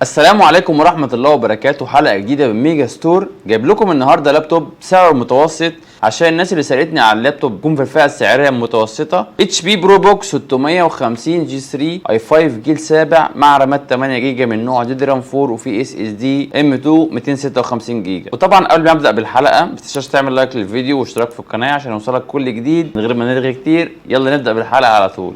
السلام عليكم ورحمة الله وبركاته. حلقة جديدة من ميجا ستور. جايب لكم النهاردة لابتوب سعره متوسط عشان الناس اللي سألتني على اللابتوب يكون في الفئة السعرية المتوسطة. HP ProBook 650 G3 i5 جيل سابع مع رامات 8 جيجا من نوع DDR 4 وفي SSD M2 256 جيجا. وطبعا قبل ما ابدا بالحلقة ما تنساش تعمل like للفيديو واشتراك في القناة عشان يوصلك كل جديد. من غير ما نرغي كتير يلا نبدا بالحلقة على طول.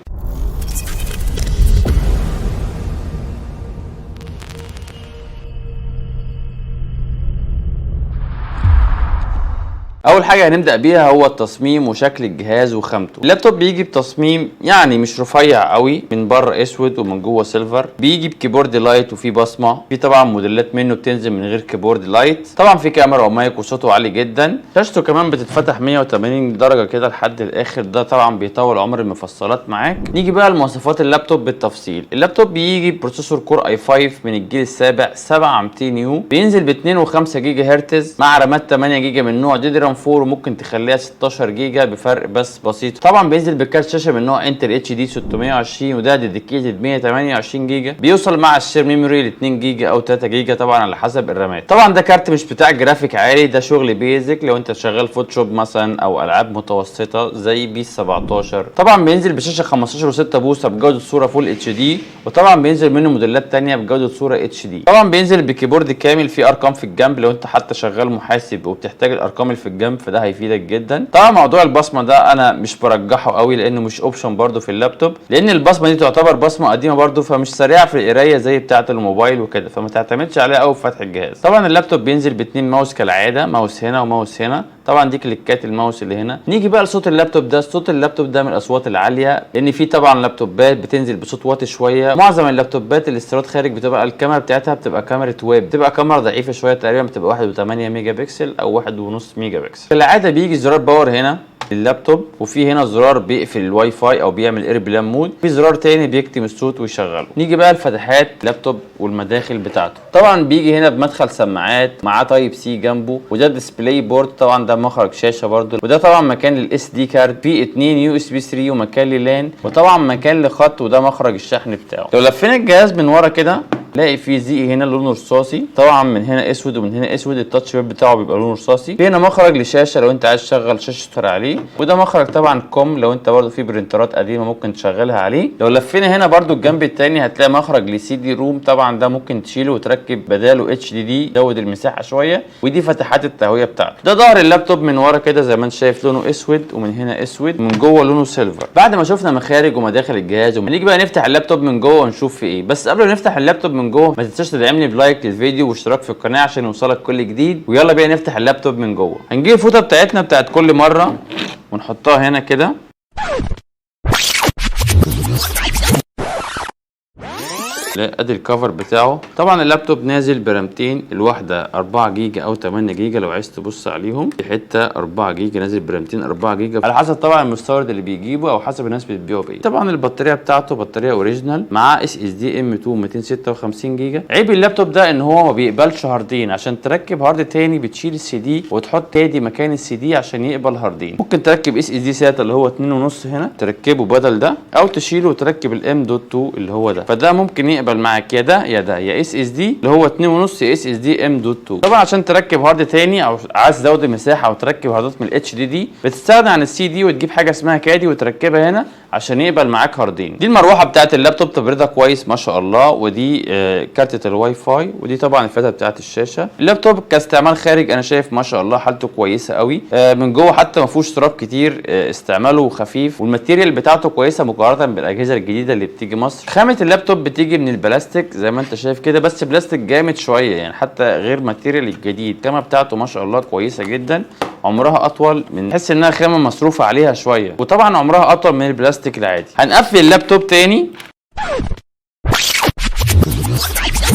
اول حاجة هنبدا بيها هو التصميم وشكل الجهاز وخامته. اللابتوب بيجي بتصميم يعني مش رفيع قوي، من بره اسود ومن جوه silver، بيجي ب keyboard light وفيه بصمة، في طبعا موديلات منه بتنزل من غير keyboard light. طبعا في كاميرا ومايك وصوته عالي جدا. شاشته كمان بتتفتح 180 درجه كده لحد الاخر، ده طبعا بيطول عمر المفصلات معاك. نيجي بقى لمواصفات اللابتوب بالتفصيل. اللابتوب بيجي ب processor Core i5 من الجيل السابع 7200 U، بينزل ب 2.5 جيجا هرتز مع رامات 8 جيجا من نوع DDR 4، وممكن تخليها 16 جيجا بفرق بس بسيط. طبعا بينزل بكارت شاشة من نوع Intel HD 620 وده dedicated 128 جيجا، بيوصل مع ال share memory ل 2 جيجا او 3 جيجا طبعا على حسب الرامات. طبعا ده كارت مش بتاع جرافيك عالي، ده شغل basic لو انت شغال Photoshop مثلا او العاب متوسطه زي PES 17. طبعا بينزل بشاشة 15 و6 بوصه بجوده صوره full HD، وطبعا بينزل منه موديلات ثانية بجوده صوره HD. طبعا بينزل ب keyboard كامل فيه ارقام في الجنب لو انت حتى شغال محاسب وبتحتاج الارقام اللي في الجنب فده هيفيدك جدا. طبعا موضوع البصمة ده انا مش برجحه قوي لانه مش option برده في اللابتوب، لان البصمة دي تعتبر بصمة قديمة برده فمش سريعة في القراية زي بتاعه الموبايل وكده، فما تعتمدش عليها قوي في فتح الجهاز. طبعا اللابتوب بينزل باتنين ماوس كالعادة، ماوس هنا وماوس هنا، طبعا دي كليكات الماوس اللي هنا. نيجي بقى لصوت اللابتوب ده. صوت اللابتوب ده من الاصوات العالية، لان في طبعا لابتوبات بتنزل بصوت واطي شوية. معظم اللابتوبات الاستيراد خارج بتبقى الكاميرا بتاعتها بتبقى كاميرا ويب، بتبقى كاميرا ضعيفة شوية، تقريبا بتبقى 1.8 ميجا بكسل او 1.5 ميجا بكسل. كالعادة بيجي زرار power هنا لللابتوب، وفي هنا زرار بيقفل الواي فاي او بيعمل airplane mode، في زرار تاني بيكتم الصوت ويشغله. نيجي بقى لفتحات اللابتوب والمداخل بتاعته. طبعا بيجي هنا بمدخل سماعات معاه Type C جنبه، وده display port، طبعا ده مخرج شاشة برده، وده طبعا مكان لل SD card، في 2 USB 3 ومكان لل LAN، وطبعا مكان لخط، وده مخرج الشحن بتاعه. لو لفينا الجهاز من ورا كده نلاقي في زي هنا لونه رصاصي، طبعا من هنا اسود ومن هنا اسود، ال touch pad بتاعه بيبقى لونه رصاصي. في هنا مخرج لشاشه لو انت عايز تشغل شاشة عليه، وده مخرج طبعا COM لو انت برده في برنترات قديمة ممكن تشغلها عليه. لو لفينا هنا برده الجنب الثاني هتلاقي مخرج ل CD-ROM، طبعا ده ممكن تشيله وتركب بداله HDD، زود المساحة شوية. ودي فتحات التهويه بتاعته. ده ظهر اللابتوب من ورا كده زي ما انت شايف، لونه اسود ومن هنا اسود ومن جوه لونه silver. بعد ما شفنا مخارج ومداخل الجهاز، ونيجي بقى نفتح اللابتوب من جوه ونشوف في ايه. بس قبل ما نفتح اللابتوب من جوه ما تنساش تدعمني ب like للفيديو واشتراك في القناة عشان يوصلك كل جديد. ويلا بينا نفتح اللابتوب من جوه. هنجيب الفوطه بتاعتنا بتاعت كل مرة ونحطها هنا كده. لا ادي ال cover بتاعه. طبعا اللابتوب نازل برامتين، الواحدة 4 جيجا او 8 جيجا لو عايز تبص عليهم. في حتة 4 جيجا نازل برامتين 4 جيجا على حسب طبعا المستورد اللي بيجيبه او حسب الناس بتبيعه بايه. طبعا البطارية بتاعته بطارية original مع SSD M2 256 جيجا. عيب اللابتوب ده ان هو ما بيقبلش هاردين، عشان تركب hard تاني بتشيل السي دي وتحط تاني مكان السي دي عشان يقبل هاردين. ممكن تركب SSD SATA اللي هو 2.5 هنا تركبه بدل ده، او تشيله وتركب ال M dot 2 اللي هو ده، فده ممكن يقبل معاك يا ده يا ده، يا SSD اللي هو 2.5 يا SSD M dot 2. طبعا عشان تركب hard تاني او عايز تزود المساحة او تركب هاردات من ال HDD بتستغنى عن السي دي وتجيب حاجة اسمها caddy وتركبها هنا عشان يقبل معاك هاردين. دي المروحة بتاعت اللابتوب تبريدها كويس ما شاء الله، ودي كارتة الواي فاي، ودي طبعا الفتحة بتاعت الشاشة. اللابتوب كاستعمال خارج انا شايف ما شاء الله حالته كويسة قوي، من جوه حتى ما فيهوش تراب كتير، استعماله خفيف وال material بتاعته كويسة مقارنة بالاجهزة الجديدة اللي بتيجي مصر. خامة اللابتوب بتيجي من البلاستيك زي ما انت شايف كده، بس بلاستيك جامد شوية يعني حتى غير material الجديد. الخامة بتاعته ما شاء الله كويسة جدا، عمرها اطول من تحس انها خامة مصروفه عليها شوية، وطبعا عمرها اطول من البلاستيك العادي. هنقفل اللابتوب تاني.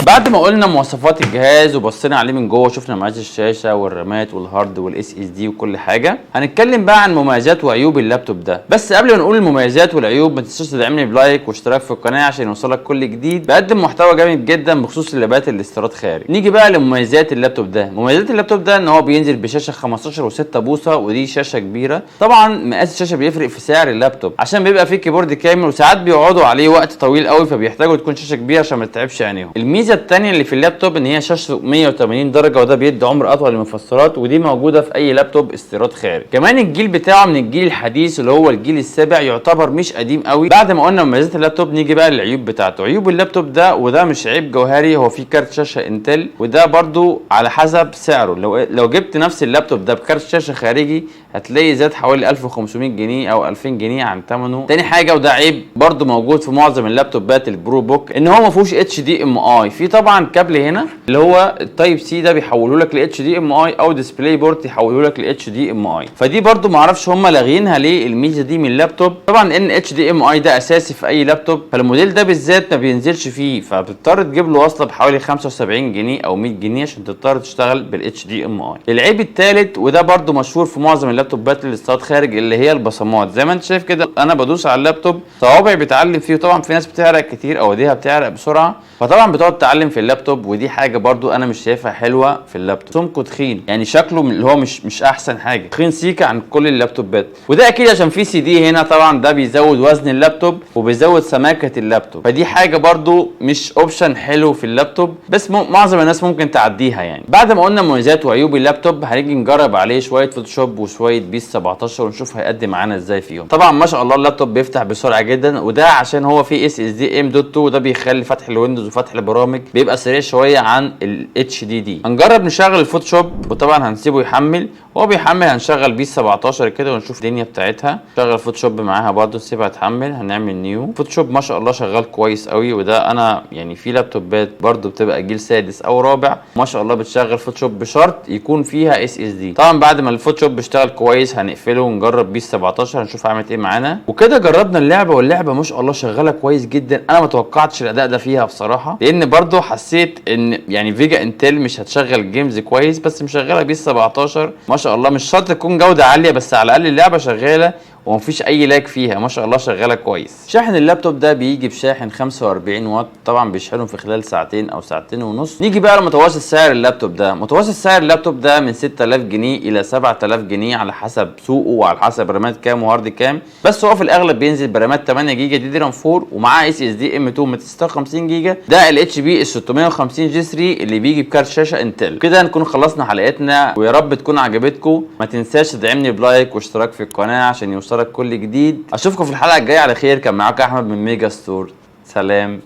بعد ما قلنا مواصفات الجهاز وبصينا عليه من جوه، شفنا مقاس الشاشة والرامات وال hard وال SSD وكل حاجة، هنتكلم بقى عن مميزات وعيوب اللابتوب ده. بس قبل ما نقول المميزات والعيوب ما تنساش تدعمني ب like واشتراك في القناة عشان يوصلك كل جديد. بقدم محتوى جامد جدا بخصوص اللابات الاستيراد خارج. نيجي بقى لمميزات اللابتوب ده. مميزات اللابتوب ده ان هو بينزل بشاشة 15 و6 بوصه، ودي شاشة كبيرة. طبعا مقاس الشاشة بيفرق في سعر اللابتوب عشان بيبقى فيه keyboard كامل، وساعات بيقعدوا عليه وقت طويل قوي فبيحتاجوا تكون شاشة كبيرة عشان ما تتعبش عينيهم. الميزة الثانية اللي في اللابتوب ان هي شاشته 180 درجه، وده بيدي عمر اطول للمفصلات، ودي موجودة في اي لابتوب استيراد خارج. كمان الجيل بتاعه من الجيل الحديث اللي هو الجيل السابع، يعتبر مش قديم قوي. بعد ما قلنا مميزات اللابتوب نيجي بقى للعيوب بتاعته. عيوب اللابتوب ده، وده مش عيب جوهري، هو فيه كارت شاشة Intel، وده برضو على حسب سعره. لو جبت نفس اللابتوب ده بكارت شاشة خارجي هتلاقي زاد حوالي 1500 جنيه او 2000 جنيه عن ثمنه. تاني حاجه، وده عيب برضو موجود في معظم اللابتوبات ال ProBook، ان هو ما فيهوش HDMI. في طبعا كابل هنا اللي هو ال Type C، ده بيحوله لك ل HDMI او DisplayPort يحوله لك ل HDMI، فدي برضو ما اعرفش هم لاغيينها ليه الميزة دي من اللابتوب. طبعا ان HDMI ده اساسي في اي لابتوب، فالموديل ده بالذات ما بينزلش فيه، فبتضطر تجيب له وصله بحوالي 75 جنيه او 100 جنيه عشان تضطر تشتغل بال HDMI. العيب الثالث، وده برضو مشهور في معظم اللابتوبات اللي استيراد خارج، اللي هي البصمات. زي ما انت شايف كده انا بدوس على اللابتوب صوابعي بتعلم فيه، وطبعا في ناس بتعرق كتير او ايديها بتعرق بسرعه، فطبعا بتقعد تعلم في اللابتوب، ودي حاجة برضو انا مش شايفها حلوة في اللابتوب. سمكة تخين، يعني شكله اللي هو مش احسن حاجه، تخين سيكا عن كل اللابتوبات، وده اكيد عشان في سي دي هنا، طبعا ده بيزود وزن اللابتوب وبيزود سماكه اللابتوب، فدي حاجة برضو مش option حلو في اللابتوب، بس معظم الناس ممكن تعديها يعني. بعد ما قلنا مميزات وعيوب اللابتوب هنيجي نجرب عليه شوية Photoshop وشوية PES 17 ونشوف هيقدم معانا ازاي فيهم. طبعا ما شاء الله اللابتوب بيفتح بسرعة جدا، وده عشان هو فيه SSD M.2، وده بيخلي فتح ال Windows وفتح البرامج بيبقى سريع شوية عن ال HDD. هنجرب نشغل ال Photoshop، وطبعا هنسيبه يحمل، وهو بيحمل هنشغل PES 17 كده ونشوف الدنيا بتاعتها. نشغل Photoshop معاها برضه، نسيبها تحمل، هنعمل new. Photoshop ما شاء الله شغال كويس قوي، وده انا يعني في لابتوبات برضه بتبقى جيل سادس او رابع ما شاء الله بتشغل Photoshop بشرط يكون فيها SSD. طبعا بعد ما ال Photoshop بيشتغل كويس هنقفله ونجرب PES 17 هنشوف عملت ايه معانا وكده. جربنا اللعبه، واللعبة ما شاء الله شغالة كويس جدا. انا ما توقعتش الاداء ده فيها بصراحه، لان برضه حسيت ان يعني VGA Intel مش هتشغل games كويس، بس مشغله PES 17 ما شاء الله. مش شرط تكون جوده عاليه، بس على الاقل اللعبة شغالة ومفيش اي lag فيها، ما شاء الله شغالة كويس. شاحن اللابتوب ده بيجي بشاحن 45 واط، طبعا بيشحنه في خلال ساعتين او ساعتين ونص. نيجي بقى لمتوسط سعر اللابتوب ده. متوسط سعر اللابتوب ده من 6000 جنيه الى 7000 جنيه على حسب سوقه وعلى حسب رامات كام و hard كام، بس هو في الاغلب بينزل برامات 8 جيجا DDR 4 ومعاه SSD M.2 256 جيجا، ده ال HP ال 650 G3 اللي بيجي بكارت شاشة Intel. كده نكون خلصنا حلقتنا، ويا رب تكون عجبتكم. ما تنساش تدعمني ب like واشتراك في القناة عشان يوصلك كل جديد. اشوفكم في الحلقة الجاية على خير. كان معاكم احمد من Mega Store، سلام.